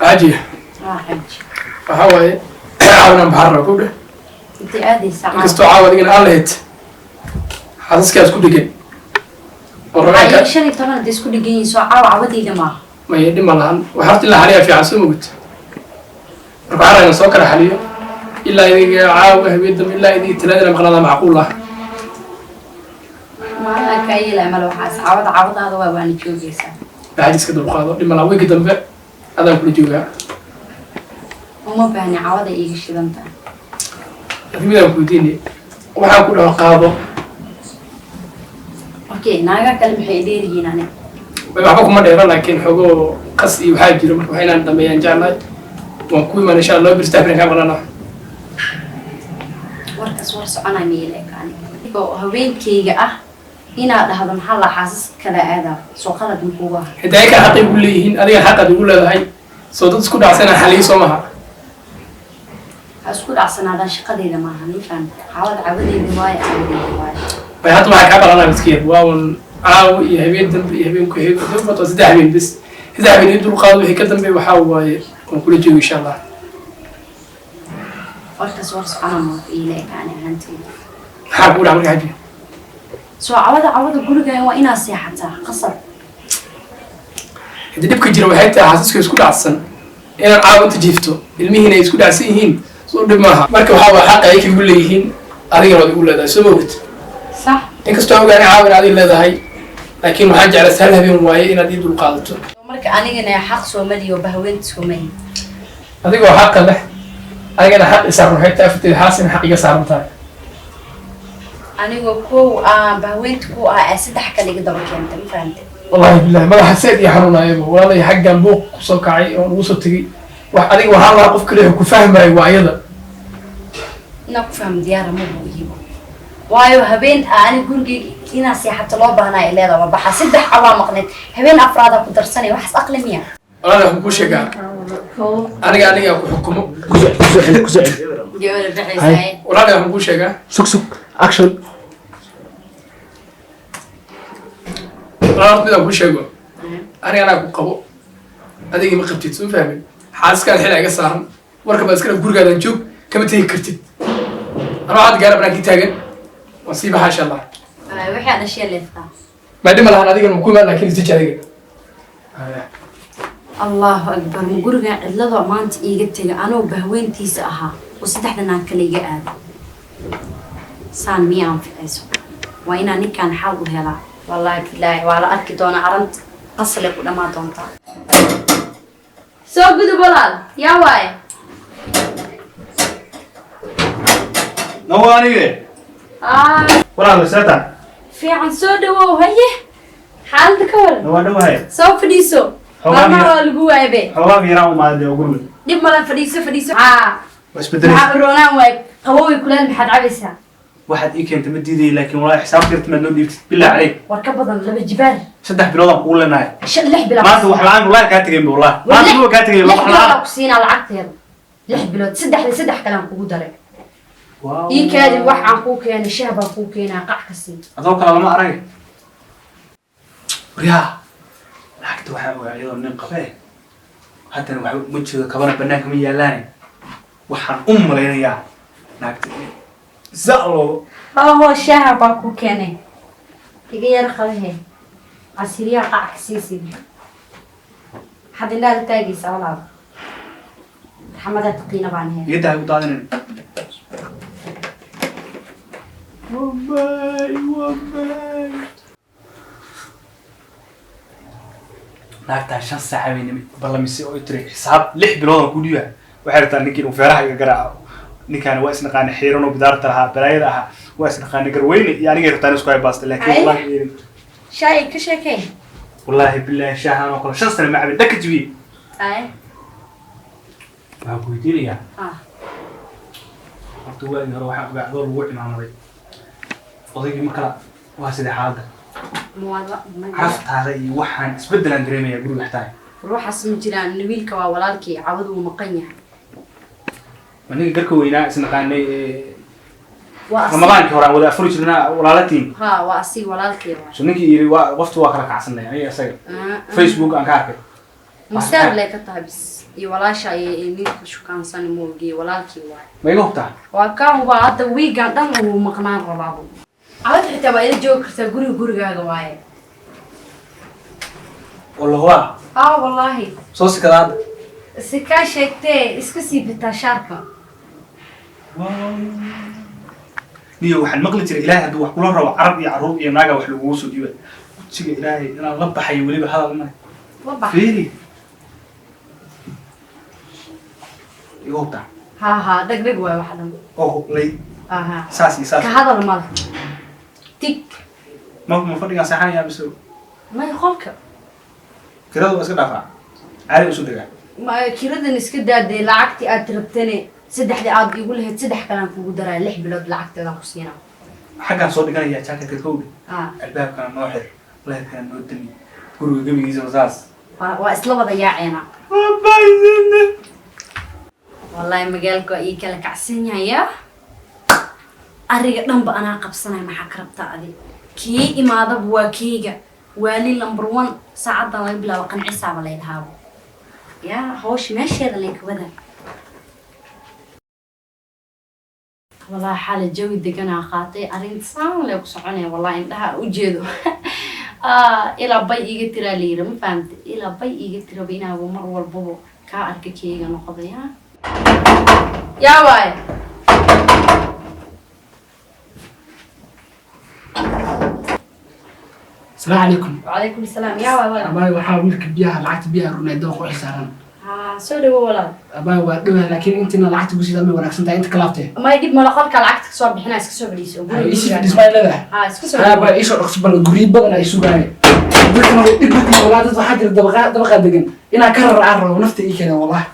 Xaaji. Waa xaj. Waxaa waaye caawinan baxar raba kowdhe. Intay aadaysaa? Inkastoo caawa adigana aan lahayd xaasaskaas ku dhegan oo rabeenka. Ay, 15 hadday isku dhegan yihiin, soo caawa cawadayda maaha. Maya, dhib ma lahan. Waxa horta ilaa xaliyaa fiican, soo mogid. Marka waxaan rabaa soo kala xaliyo ilaa idiga caawa, habeen dambe ilaa idiga talaadana maqnaada macquul ah. Maalin aan kaa yeelaya male. Waxaas cawada cawadaada waa, waana joogaysaa. Xaaji, iska dulqaado, dhib ma lahan. Wiigi dambe adaan kula joogaa. Uma baahni, cawada iiga shidan tahay. Laakiin midaan ku weydiinay, waxaan ku dhaho qaado. Okay, naagaa kale maxay dheer yihiin ani? Way waxba kuma dheera, laakiin xogoo qas iyo waxaa jiro. Marka waxa inaan dhameeyaan jeclahay. Waan ku imaan insha Allah, bir saddex birin kaa maqnana. Warkaas war soconay ma ila eka. Ani oo haweenkayga ah inaad dhahdo maxaa la xaasas kala aadaa, soo qalad makugu ah? Xitaa ayakaa xaqay ugu leeyihiin, adiga xaqaad ugu leedahay. Soo dad isku dhacsana xaliyo soo maha. Ha isku dhacsanaadaan, shaqadeyda maaha. Ma fahamta? Cawada cawadeyda waaye, cawadeyda waaye. Bay hadda waxaa kaa maqlanaa miskiin waa un caawa iyo habeen dambe iyo habeen ku xigo. Dee waa 3 habeen bes, 3 habeen ii dulqaado. Wixii ka dambe waxaa waaye waan kula joogo insha Allah. Warkaas war socona ma ila eka ani ahaanteyda. Maxaa kugu dhaca marka, xaji? Soo cawada cawada gurigan waa inaad seexataa qasab. Hadii dhibka jira waxay tahay xaasaska isku dhacsan inaan caawa inta jiifto, ilmihiina ay isku dhacsan yihiin, soo dhib maaha. Marka waxaa waa xaqa ayay igu leeyihiin, adigana waad igu leedahay, soo ma ogid? Sax. Inkastoo ogaan caawa in adiga leedahay, laakiin waxaan jeclaysa hal habeen waaye inaad ii dulqaadato. Marka anigana xaq soomaliyo bahaweenta soomali. Adigoo xaqa leh, anigana xaq i saaran waxay tahay afarteeda xaas in xaq iga saaran tahay. Anigoo kow aan bahaweenta ku ah ee saddex kale iga daba keentay, ma fahamtay? Wallahi billahi, madaxa seed iyo xanuunayaba walaalay. Xaggan buuq kusoo kacay oo ugu soo tegay wax adiga waxaan lahaa qof kale ku fahmayo waa ayada. Inaan ku fahmo diyaara ma buu iibo, waayo habeen ani gurigeyga inaa seexato loo baahnaa ay leedahay. Waa baxa, saddex cawaa maqneed, habeen afraadaa ku darsanay. Waxaas aqli miya? Walaal, waxaan kuu sheegaa, aniga ku xukumo. Kusoo celi, kusoo celi. Gabadha baxaysaa. Walaal, waxaan kuu sheegaa. Sug, sug, action. Walaal, horta midaan kuu sheego, anaa ku qabo, adiga ma qabtid, soo fahmin? Xaaskaan xil iga saaran. Warka baad iskala gurigaadan joog, kama tegi kartid. Anoo hadda gaara banaankii taagan, waan sii baxaa insha Allah. Waxaa dhashee leeftaa. Maa dhima lahan, adigana ma ku imaan, laakiin isdeji adiga. Allahu akbar! Ma gurigan cidlada maanta iiga tega anoo bahweyntiisa ahaa oo saddexdan aan kale iga aado? Saan miya anficayso? Waa inaan ninkaan xal u helaa. Wallaahi bilaahi, waa la arki doonaa. Aranta qaslay ku dhammaan doontaa. Soo gudub walaal, yaa waaye? Nawa anige. Ah. Walaal, seeta? Fiican, soo dhawow. Haye, xaaladda ka waran? Waa dhawahay. Soo fadhiiso. Xogaa. Maalmaha waa lagu waabe. Xogaa yaraan u maaday oo guriga. Dhib mala, fadhiiso, fadhiiso. Haa. Waa isbedelay. Maxaa uroonaan waay? Qaboway kuleel, maxaad cabaysaa? Waxaad ii keentay ma diidayay, laakiin walaahi xisaabta yarta maad noo dhiibtid, bilaa caleyk. War ka badan laba jibaar. 3 bilood aan kugu leenahay. Shan, 6 bilood. Maanta wax la'aan wallahi kaa tegayn ba, wallahi maanta waa kaa tegay lix wax bilood la'aan. Aan ku siinaa lacagteeda 6 bilood, saddexda saddex kale aan kugu daray. Ii kaadi, wax aan kuu keenay, shah baan kuu keenaa, qac ka sii. Adoo kale lama arag. Waryaa, lacagta waxaan ogaa iyadoo nin qabee, haddana waxba uma jeedo, kabana banaanka ma yaalaane. Waxaan u malaynayaa naagta za loogo. Hoo, shaaha baan kuu keenay, iga yar qabahe, casiriyaa qac ka sii sii. Maxaad indhaha la taagaysaa walaal? Raxmadaa taqiina baan hee. Iga daa, igu daadinin. Wamay, wamay. Naagtaa 5 saaca bay nimid ballamisay oo tiri xisaab 6 bilood aan ku dhiiba. Waxay rabtaa ninkii inuu feeraha iga garaaco. Ninkaani waa isnaqaana, xiiran oo bidaarta lahaa, balaayada ahaa, waa isnaqaana, garweyne iyo anigay rabtaan isku haybaasta, laakiin Ay. wallahi yeelin. Shaay ka sheekay. Wallaahi bilaahi, shaahan oo kale 5 sano ma cabin, dhaka jibiyey. Ay. Waxaan ku weydiinayaa, ah horta waagii hore waxaan ogaa adoo lagu cimaamaday odaygii. Markala waa sidee xaaladda? Muwaada. Caraftaada iyo waxaan isbeddelaan dareemayaa guriga xataa. Ruuxaas ma jiraan. Wiilka waa walaalkii, cawadu wuu maqan yahay. Ma ninka garka weynaa isnaqaanay ee Waa asiga. Ramadaankii hore aan wada afuri jirnaa walaalatiin? Ha, waa asiga, walaalkii waa. So ninkii yiri waa qoftu waa kala kacsanay aniga isaga. Ah, ah. Facebook aan ka arkay. Maseer lee ka tahay bis iyo walaasha ay ninka shukaansan moogiye walaalkii waay. Ma iga hubtaa? Waa kaa hubaa, hadda wiigan dhan uu maqnaan rabaabo. Cawad xitaa waa ila joogi kartaa, guriga gurigaaga waaye. Oo la hubaa? Aa wallaahi. Soo sikada hadda. Si kaa sheegtee, iska sii bitaa shaarka. Niyo, waxaan maqli jiray Ilaahay hadduu wax kula rabo, carab iyo carruur iyo naaga wax lagugu soo dhiiba. Ujiga Ilaahay inaan la baxayo weliba hadal male. La bax. Fiiri, iga hubtaa? Haa haa, dhegdheg waay wax dhan. Oo lay. Haa haa. Saas iyo saas. Ka hadal male, tig. Ma fadhigaan seexanayaa mise? May, qolka. Kirada waa iska dhaafaa, caadi usu degaa. Ma kiradan iska daadee, lacagtii aad rabtane saddexdii aad igu lahayd, saddex kalaan kugu daraa, 6 bilood lacagteedaan ku siinaa. Xaggaan soo dhiganayaa jacketka, kowdhi. Haa. Albaabkana noo xir, leherkana noo dami, guriga gebigiisa saas. Waa isla wada yaaceena. Wallaahi magaalka waa ii kala kacsan yahay, ya ariga dhanba anaa qabsanaya. Maxaa ka rabtaa adi? Kii imaadaba waa keyga, waali number one. Saacaddan laga bilaabo qancisaaba laydhahaabo, ya hawsha meesheeda laykawada. Wallaahi xaala jawi deganaa qaatay, arrinta saan lee ku soconaya. Wallahi indhaha ujeedo. Ah, ilaa bay iiga tiraa la yiri, ma fahamte? Ilaa bay iiga tiraba inaaba mar walbaba kaa arka keyga noqday. Ha, yaa waaye? Asalaamu calaykum. Wacalaykum asalaam, yaa waay walaal? Abaay, waxaa wiilka biyaha, lacagta biyaha runay dooq u xisaaran. Haa, soo dhawo walaal. Abaay, waa dhowaa, laakiin intiina lacagta ku sidaa may wanaagsan tahay inta kalaabtee. May, dhib mala, qolka lacagta kasoo bixinaa, iska soo fadhiiso. Dhismaa leedahay. Haa, iska soo. Haa abaay, iisoo dhaqso badan, guryo badan ay sugaayeen dadkana way dhib ku walaa. Dad waxaa jira dabaqa dabaqa degan inaa ka rar aan rabo, nafta ii keeneen wallahi.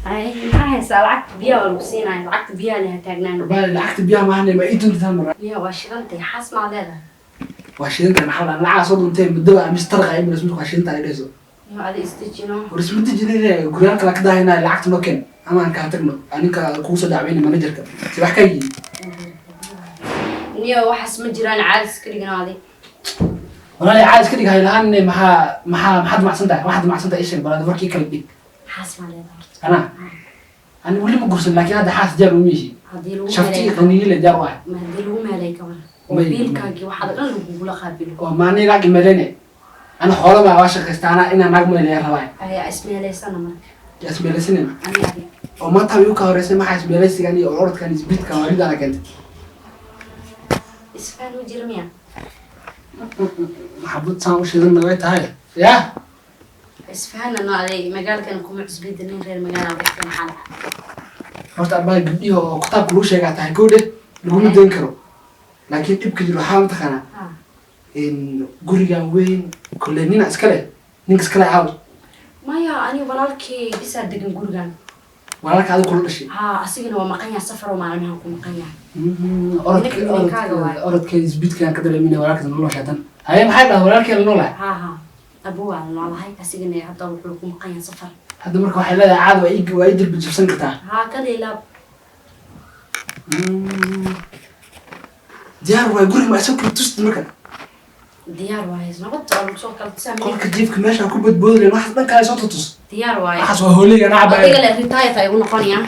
Ay, maxaa haysaa? Lacagta biyaha waa lagu siinaya, lacagta biyaha leha taagnaan. Abaay, lacagta biyaha maahane, ma ii dunta mar? Biyaha waa shidantay, xaas maa leedahay? Waa shidantahay, maxaa la lacaa soo duntee muddaba amis tarqa ay milas waa shidantahay dhayso. Yo, adi isdejino. War isma dejinayna, guryahan kala ka daahayna, lacagta noo keen ama aan kaa tagno, aninka kugu soo dacweyna managerka si wax ka yihiin. Niyo, waxaas ma jiraan, caadi iska dhigno adi. Walaal, caadi iska dhig haylahaan. Maxaa maxaad macsan tahay? Waxaad macsan tahay isheeg bal, warkii kala dhig. Xaas maa leedahay horta? Ana ani weli ma gursan, laakiin hadda xaas jaar uma yihi. Haddii lagu shafti meelay qaniile jaar u ah. Ma haddii lagu meelay kaban oo biilkaagii waxaad dhan lagugula qaabilo. Oo maani naag imelene, ana xoolo maa waa shaqaysta, ana inaa naag maleeya rabaa. Ayaa ismeelaysana marka. Ismeelaysanin. Ani adi. Oo maanta igu ka horeysay, maxaa ismeelaysigan iyo orodkan isbiidkan walidaana keentay? Isfaan ma jira miya? Maxabad saan u shidanna way tahay ya. Isfahanna no, aday magaalkan kuma cusbida, nin reer magaala dadka maxaa lahaa. Horta abaa, gabdhihi oo kitaabka lagu sheegaa tahay kowdhe, laguma dayn karo, laakiin dhibka jiro waxaa mataqaanaa in gurigan weyn kolley nina iska leh, ninka iskale caaw. Maya, ani walaalkay bisaa degan gurigan. Walaalka adiga kula dhashay? Haa, asigana waa maqan yahay, safar oo maalmahan ku maqan yahay. Orodka Ninkaaga waay. Orodka isbiidkan ka dareemina walaalkaas nolosha tan haye, maxay dhaha walaalkee la noolahay? Haa haa, abu waa noolahay, asigana hadda wuxuu ku maqan yahay safar. Hadda marka waxay leedahay caad waa ii dilba jabsan kartaa. Haa, kaliilaab. Diyaar waay, guriga ma isoo kala tusti marka? Diyaar waaye, nabad waa lagu soo kala tusaa. Qolka jiifka meesha ku badboodi lahayn, waxaas dhan kale soo tutus. Diyaar waaye. Waxaas waa hooleyga nacba. Adiga le retire ay ugu noqonayaan.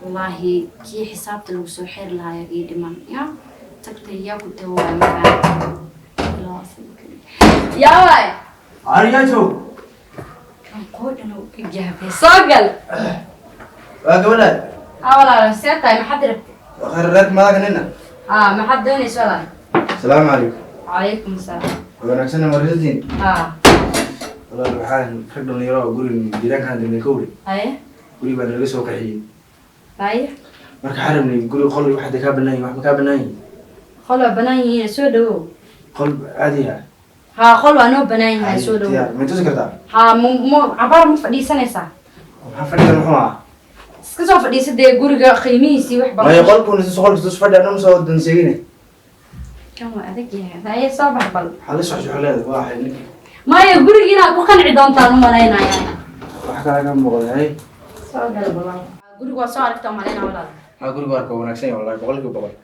Wallaahi kii xisaabta lagu soo xiri lahaa ii dhiman, ya tagtay, yaa ku tawaay yaa waay. Ariyajo. Kan qoodhan uu ka jaabay, soo gal. Waa gabadhaad. Haa walaal, see tahay? Maxaad rabtay? Khayraad maaga nina. Haa, maxaad doonaysa walaal? Asalaamu calaykum. Calaykum asalaam. Wanaagsan marisiin. Haa. Walaal, waxaan rag dhalinyaro oo guriga jiiraankaan degnay kowri. Haye. Guri baa naga soo kaxiyey. Haye. Marka waxaan rabnay guri qol, waxa kaa bannaan yihiin, wax ma kaa bannaan yihiin? Qol waa banaan yihiin, soo dhawow. Qol caadi ah. Haa, qol waa noo banaan yahay, soo dhawow. Diyaar, ma tusi kartaa? Haa, mu cabaar ma fadhiisanaysaa? Maxaa fadhigan muxuu ahaa? Iska soo fadhiisa dee, guriga qiimihiisii wax Maya, badan. qolku nisi qolku tus fadhi anum soo danseegine. Kan waa adag yahay, haye soo bax bal. Waxaa la soxsox leedahay waa xay ninka. Maya, guriga inaad ku qanci doontaan u malaynaya. Wax kale ka muuqda hay. Soo gal walaal, guriga waa soo aragtaa umalaynaa walaal. Haa, guriga arka waa wanaagsan yahay wallahi, 100%.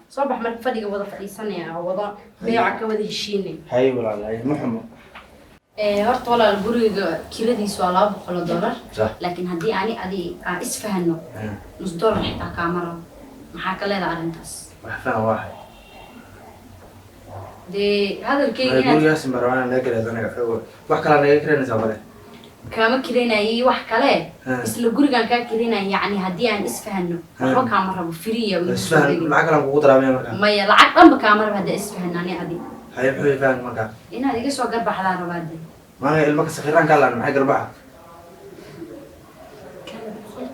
Soo bax marka, fadhiga wada fadhiisanaya oo wada beeca ka wada heshiinay. Hay walaal, hay, ma xumo. Horta walaal, guriga kiradiisu waa $200. Sax. Laakiin haddii ani adi aan isfahano, nus dollar xitaa kaama rabo. Maxaa ka leedahay arrintaas? Wax faham waahay. Dee hadalkayga inaad Gurigaas marwaan naga kireed anaga, wax kalaa naga kireynaysaa male? Kaama kireynayay wax kale. Isla gurigaan kaa kireynaya, yacni haddii aan isfahano waxba kaama rabo, free. Isfahan, lacag kalaan kugu daraamaya markaa? Maya, lacag dhanba kaama rabo haddii isfahano ani adi. Haye, muxuu fahan markaa? Inaad iga soo garbaxdaan rabaa dee. Maanaga ilmo ka sakiiraan kaa laan, maxay garbaxa?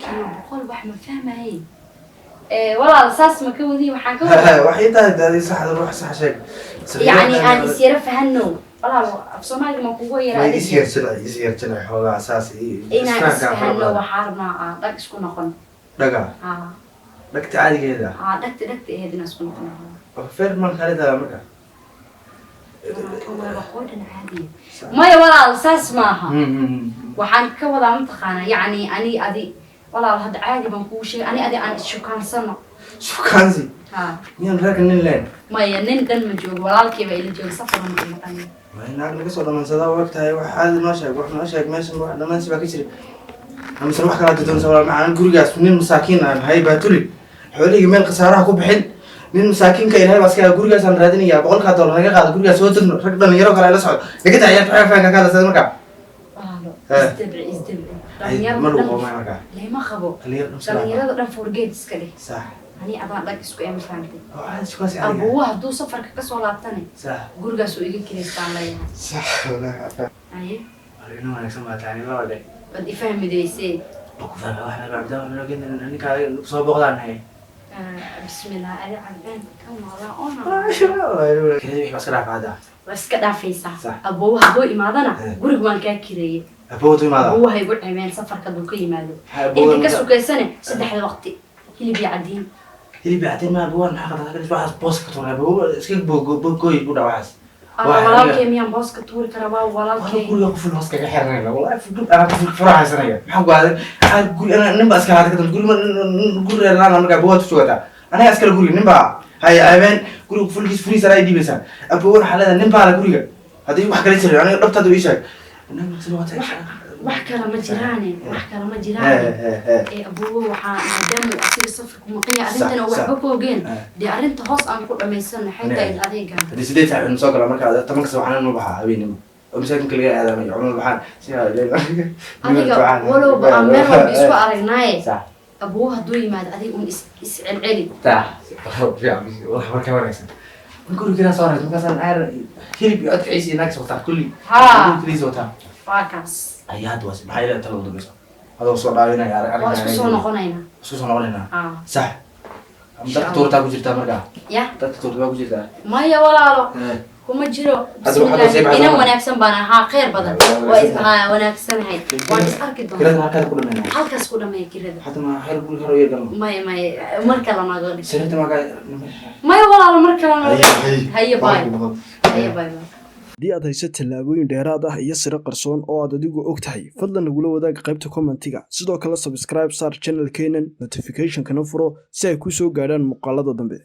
Kale 100% wax ma fahmaye. Walaal, saas ma ka wadi, waxaan ka wadaa Waxay tahay daadi saxda, wax sax sheeg. Yacni aan is yara fahano walaal, af Soomaaliga ma kugu yara Ma adag. Is yar jilci, is yar jilci xoogaa saas. Inaan isfahano waxaa rabnaa aan dhag isku noqon. Dhaga? Haa. Dhagta caadigeeda? Haa, dhagta, dhagta ahayd inaan isku noqon. Feer man kale daa marka. Qoodhan caadiya. Maya walaal, saas maaha. Waxaan ka wadaa, mataqaanaa, yacni ani adi walaal, hadda caadi baan kugu sheegay, ani adi aan issukaansano. Shukaansi? Haa. Miyaan reerka nin leen? Maya, nin dhan ma joogo, walaalkii baa ila jooga, safarna ma maqan. Waa naag naga soo dhamansadaa og tahay. Wax caadi noo sheeg, wax noo sheeg. Meeshan wax dhamansi baa ka jira mise wax kalaa dodoonsa? Walaal macaan, gurigaas nin masaakiin aan hay baa tuli, xoolihii meel khasaaraha ku bixin, nin masaakiinka Ilaahay baa iska. Gurigaasaan raadinayaa, $100 naga qaado, gurigaas soo degno, rag dhalinyaro kale la socdo naga daa. Ciyaarta waxay fahanka ka hadlaysaa markaa. Walaalo, isdabci, isdabci. Ay, ma lagu qabo markaa? Lama qabo. Dhalinyaro dhan iska Dhalinyarada dhan forget iska dheh. Ani adaan dhag isku ema, fahamtay? Oo caadi shukaansi caadiga. Abuwa hadduu safarka kasoo laabtane, gurigaas uu iga kireystaan leeyahay. Sax walahi, afa. Aye. Arrin wanaagsan baa tahay laba dhe. Waad ifahmidaysee. Ku fahmay wax meel cabdaan ninka soo booqdaan hay. Bismillah, adi cabdaan kan walaa ona. Kirada wixii baa iska dhaafa hadda. Waa iska dhaafaysaa. Aboowa hadduu imaadana, guriga waan kaa kireeyey. Abowdu imaada. Aboowa igu cimeen safarka hadduu ka yimaado. Maxaa abowga Inta ka sukaysane, saddexda waqti hilib iyo cadiin. Hilib iyo cadeen ma abowaan, maxaa qaldan? Waxaas boos ka tuuray, abow iska bogooy ku dhac waxaas. Alla, walaalkay miyaan boos ka tuuri karaa? Waa walaalkay. Guriga quful hoos kaga xiranayna wallahi, fudud anaa quful furaxaysanaya. Maxaan ku aaday? Guri anaa nin baa iska haday kadan guri guri reer laan markaa abowaad ku joogtaa, anaga iskale guriga nin baa hay aabeen, guriga qufulkiis furiisa anaa dhiibaysaa. Abowan waxaa leedahay nin baa la guriga, haddii wax kale jirin aniga dhabtaada ii sheeg. Wax kale ma jiraane, wax kale ma jiraane. Ee aboowo, waxaa maadaama uu asiga safarku maqan yahay, arrintana oo waxba ka ogeen, dee arrinta hoos aan ku dhamaysano, xaytaa il adeegan. Haddii 8 saac inu soo gala markaa, 10-ka subaxna nu baxaa habeenimo oo masaajidka laga aadaamayo, culimada baxaan si Adiga walowba aan meel walba isku aragnaaye, aboowo hadduu yimaado, adiga un is iscelceli. Sax, fiican wax markaa wanaagsan. Guriga soo rays markaasaan aar hilib iyo codka ciisi naagis wataa kulli. Gurigiisa wataa. Waa kaas. Ayaa hadda waa maxay leedahay talada dambayso adoo soo dhaawinaya? Waa isku soo noqonaynaa. Isku soo noqonaynaa. Sax. Insha Dadka tuurtaa ku jirtaa markaa? Ya. Dadka tuurta baa ku jirtaa? Maya walaalo, kuma jiro. Hadda waxaad sii Bismillah, baxdaa inan marka. wanaagsan baan ahaa, khayr badan. Waa Waa is haa wanaagsanahay, waan is arki Kirada doonaa. halkaad ku dhameynaa? Halkaas ku dhameeya kirada. Hadda ma xer guriga hore u yeelano? Maya, maya, mar kale nooga dhig. Sariirta markaa. Maya walaalo, mar kale nooga dhig. Haye, bye. Haye, bye bye. Haddii aad hayso tallaabooyin dheeraad ah iyo siro qarsoon oo aad adigu og tahay, fadlan nagula wadaag qaybta commentiga. Sidoo kale subscribe saar channelkeenan, notificationkana furo si ay kuu soo gaadhaan muuqaalada dambe.